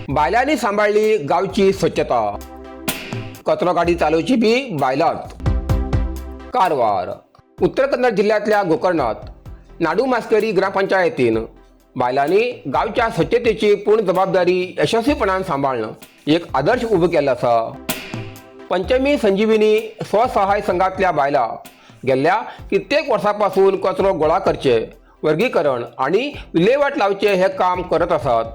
बायलांनी सांबाळ्ळी गांवची स्वच्छता. कचरो गाडी चालोवची बी बायलांच. कारवार, उत्तर कन्नड जिल्ह्यांतल्या गोकर्णात नाडू मास्केरी ग्रामपंचायतीन बायलांनी गांवच्या स्वच्छतेची पूर्ण जबाबदारी यशस्वीपणान सांबाळ्ळन एक आदर्श उबो केल्लो आसा. पंचमी संजीविनी स्वसहाय संघातल्या बायलां गेल्ल्या कित्येक वर्सां पासून कचरो गोळा करचे, वर्गीकरण आनी विल्हेवाट लावचे हे काम करत आसात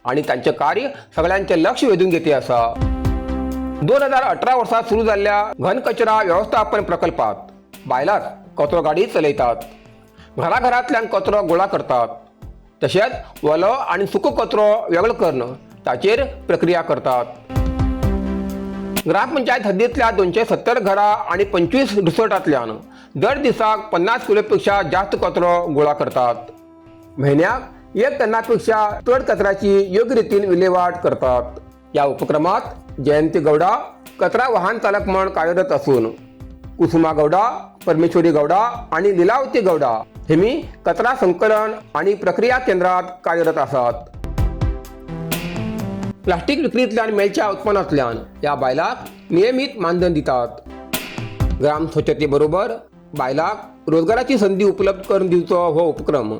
आनी तांचें कार्य सगळ्यांचें लक्ष वेधून घेती आसा. 2018 वर्सा सुरू जाल्ल्या घन कचरा वेवस्थापन प्रकल्पात बायलांच कचरो गाडी चलयतात, घराघरांतल्यान कचरो गोळा करतात, तशेंच ओलो आनी सुको कचरो वेगळो करून ताचेर प्रक्रिया करतात. ग्रामपंचायत हद्दीतल्या 270 घरां आनी 25 रिसॉर्टांतल्यान दर दिसाक 50 किलोपेक्षा जास्त कचरो गोळा करतात. म्हयन्याक एक टनापेक्षा चड कचऱ्याची योग्य रितीन विल्हेवाट करतात. या उपक्रमात जयंती गौडा कचरा वाहन चालक म्हण कार्यरत असून कुसुमा गौडा, परमेश्वरी गौडा आणि लिलावती गौडा हेमी कचरा संकलन आणि प्रक्रिया केंद्रात कार्यरत आसात. प्लास्टीक विक्रीतल्यान मेळच्या उत्पन्नांतल्यान ह्या बायलांक नियमीत मानधन दितात. ग्राम स्वच्छते बरोबर बायलांक रोजगाराची संधी उपलब्ध करून दिवचो हो उपक्रम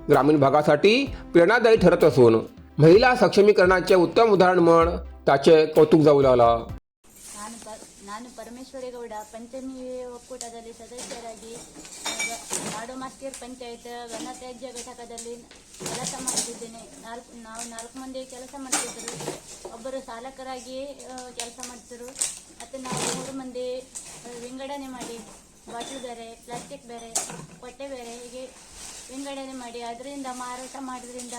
ग्रामीण भागासाठी प्रेरणादायी ठरत असून महिला सक्षमीकरणाचे उत्तम उदाहरण म्हण ताचे कौतुक जाऊ लागला. ನಾನು ಪರಮೇಶ್ವರೇಗೌಡ, ಪಂಚಮಿ ಒಕ್ಕೂಟದಲ್ಲಿ ಸದಸ್ಯರಾಗಿ ನಾಡು ಮಾಸ್ಕೇರ್ ಪಂಚಾಯತ್ ಘನತ್ಯಾಜ್ಯ ಘಟಕದಲ್ಲಿ ಕೆಲಸ ಮಾಡ್ತಿದ್ದೇನೆ. ನಾವು ನಾಲ್ಕು ಮಂದಿ ಕೆಲಸ ಮಾಡ್ತಿದ್ದರು. ಒಬ್ಬರು ಚಾಲಕರಾಗಿ ಕೆಲಸ ಮಾಡ್ತಿದ್ರು. ಮತ್ತು ನಾವು ಮೂರು ಮಂದಿ ವಿಂಗಡಣೆ ಮಾಡಿ, ಬಾಟ್ಲು ಬೇರೆ, ಪ್ಲಾಸ್ಟಿಕ್ ಬೇರೆ, ಬಟ್ಟೆ ಬೇರೆ, ಹೀಗೆ ವಿಂಗಡಣೆ ಮಾಡಿ ಅದರಿಂದ ಮಾರಾಟ ಮಾಡೋದ್ರಿಂದ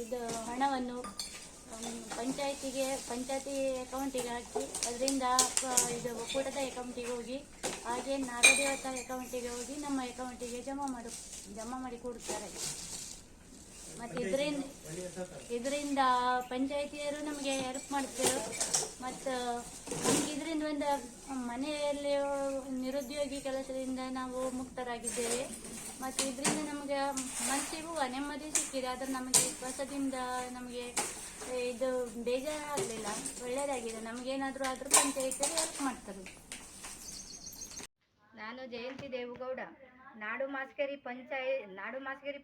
ಇದು ಹಣವನ್ನು ಪಂಚಾಯತಿಗೆ, ಪಂಚಾಯತಿ ಅಕೌಂಟಿಗೆ ಹಾಕಿ, ಅದರಿಂದ ಇದು ಒಕ್ಕೂಟದ ಅಕೌಂಟಿಗೆ ಹೋಗಿ, ಹಾಗೆ ನಾಗದೇವತಾ ಅಕೌಂಟಿಗೆ ಹೋಗಿ, ನಮ್ಮ ಅಕೌಂಟಿಗೆ ಜಮಾ ಮಾಡಿ ಕೊಡ್ತಾರೆ. ಮತ್ತು ಇದರಿಂದ ಇದರಿಂದ ಪಂಚಾಯತಿಯವರು ನಮಗೆ ಹೆಲ್ಪ್ ಮಾಡ್ತಾರೆ. ಮತ್ತು ನಮ್ಗೆ ಇದರಿಂದ ಒಂದು ಮನೆಯಲ್ಲಿ ನಿರುದ್ಯೋಗಿ ಕೆಲಸದಿಂದ ನಾವು ಮುಕ್ತರಾಗಿದ್ದೇವೆ. ಮತ್ತು ಇದರಿಂದ ನಮಗೆ ಮನಸ್ಸಿಗೂ ನೆಮ್ಮದಿ ಸಿಕ್ಕಿದೆ. ಆದರೆ ನಮಗೆ ಕಸದಿಂದ ನಮಗೆ ಇದು ಬೇಜಾರಾಗಲಿಲ್ಲ, ಒಳ್ಳೆಯದಾಗಿದೆ. ನಮಗೇನಾದರೂ ಆದರೂ ಪಂಚಾಯತಿಯವರು ಹೆಲ್ಪ್ ಮಾಡ್ತಾರೆ. ನಾನು ಜಯಂತಿ ದೇವೇಗೌಡ, ನಾಡು ಮಾಸ್ಕೇರಿ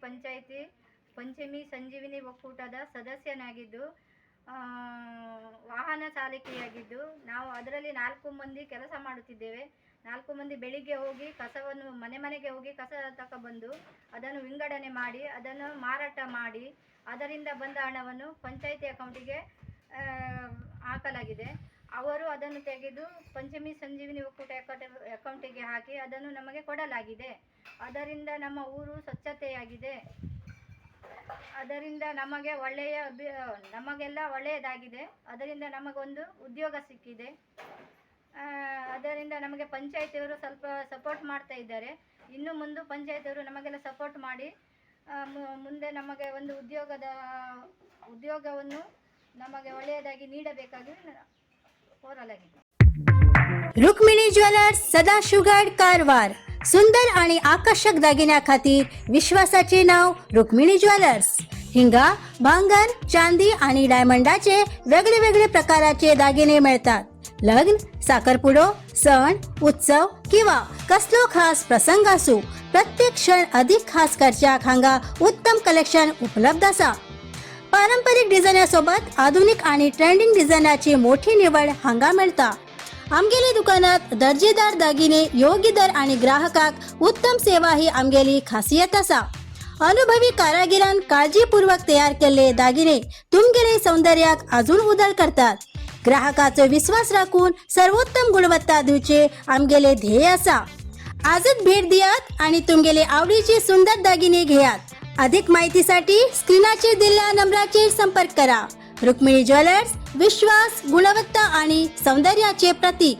ಪಂಚಾಯಿತಿ ಪಂಚಮಿ ಸಂಜೀವಿನಿ ಒಕ್ಕೂಟದ ಸದಸ್ಯನಾಗಿದ್ದು, ವಾಹನ ಚಾಲಕಿಯಾಗಿದ್ದು, ನಾವು ಅದರಲ್ಲಿ ನಾಲ್ಕು ಮಂದಿ ಕೆಲಸ ಮಾಡುತ್ತಿದ್ದೇವೆ. ನಾಲ್ಕು ಮಂದಿ ಬೆಳಿಗ್ಗೆ ಹೋಗಿ ಕಸವನ್ನು ಮನೆ ಮನೆಗೆ ಹೋಗಿ ಕಸ ತಗೊಬಂದು, ಅದನ್ನು ವಿಂಗಡಣೆ ಮಾಡಿ, ಅದನ್ನು ಮಾರಾಟ ಮಾಡಿ, ಅದರಿಂದ ಬಂದ ಹಣವನ್ನು ಪಂಚಾಯಿತಿ ಅಕೌಂಟಿಗೆ ಹಾಕಲಾಗಿದೆ. ಅವರು ಅದನ್ನು ತೆಗೆದು ಪಂಚಮಿ ಸಂಜೀವಿನಿ ಒಕ್ಕೂಟ ಅಕೌಂಟಿಗೆ ಹಾಕಿ ಅದನ್ನು ನಮಗೆ ಕೊಡಲಾಗಿದೆ. ಅದರಿಂದ ನಮ್ಮ ಊರು ಸ್ವಚ್ಛತೆಯಾಗಿದೆ. ಅದರಿಂದ ನಮಗೆಲ್ಲ ಒಳ್ಳೆಯದಾಗಿದೆ. ಅದರಿಂದ ನಮಗೊಂದು ಉದ್ಯೋಗ ಸಿಕ್ಕಿದೆ. ಅದರಿಂದ ನಮಗೆ ಪಂಚಾಯತಿಯವರು ಸ್ವಲ್ಪ ಸಪೋರ್ಟ್ ಮಾಡ್ತಾ ಇದ್ದಾರೆ. ಇನ್ನು ಮುಂದೆ ಪಂಚಾಯತಿಯವರು ನಮಗೆಲ್ಲ ಸಪೋರ್ಟ್ ಮಾಡಿ ಮುಂದೆ ನಮಗೆ ಒಂದು ಉದ್ಯೋಗವನ್ನು ನಮಗೆ ಒಳ್ಳೆಯದಾಗಿ ನೀಡಬೇಕಾಗಿ ಕೋರಲಾಗಿದೆ. रुक्मिणी ज्वेलर्स, सदाशिवगड, कारवार. सुंदर आणि आकर्षक दागिन्या खातीर विश्वासाचे नाव रुक्मिणी ज्वेलर्स. हिंगा भांगर, चांदी आणि डायमंडाचे वेगळे वेगळे प्रकाराचे दागिने मेळतात. लग्न, साखरपुडो, सण उत्सव किंवा कसलो खास प्रसंग आसूं, प्रत्येक क्षण अधिक खास करच्याक हांगा उत्तम कलेक्शन उपलब्ध आसा. पारंपरिक डिझायनासोबत आधुनिक आणि ट्रेंडिंग डिझायनाची मोठी निवड हांगा मेळटा. आमगेली दुकानात दर्जेदार दागिने, योग्य दर आणि ग्राहकाक उत्तम सेवा ही आमगेली खासियत आसा. अनुभवी कारागिरान काळजीपूर्वक तयार केल्ले दागिने तुमगेले सौंदर्याक अजून उदळ करतात. ग्राहकाचो विश्वास राखून सर्वोत्तम गुणवत्ता दिवचे आमगेले ध्येय आसा. आजच भेट दियात आणि तुमगेले आवडीचे सुंदर दागिने घेयात. अधिक माहितीसाठी स्क्रीनाचेर दिल्ल्या नंबराचेर संपर्क करा. रुक्मिणी ज्वेलर्स, विश्वास, गुणवत्ता आणि सौंदर्याचे प्रतीक.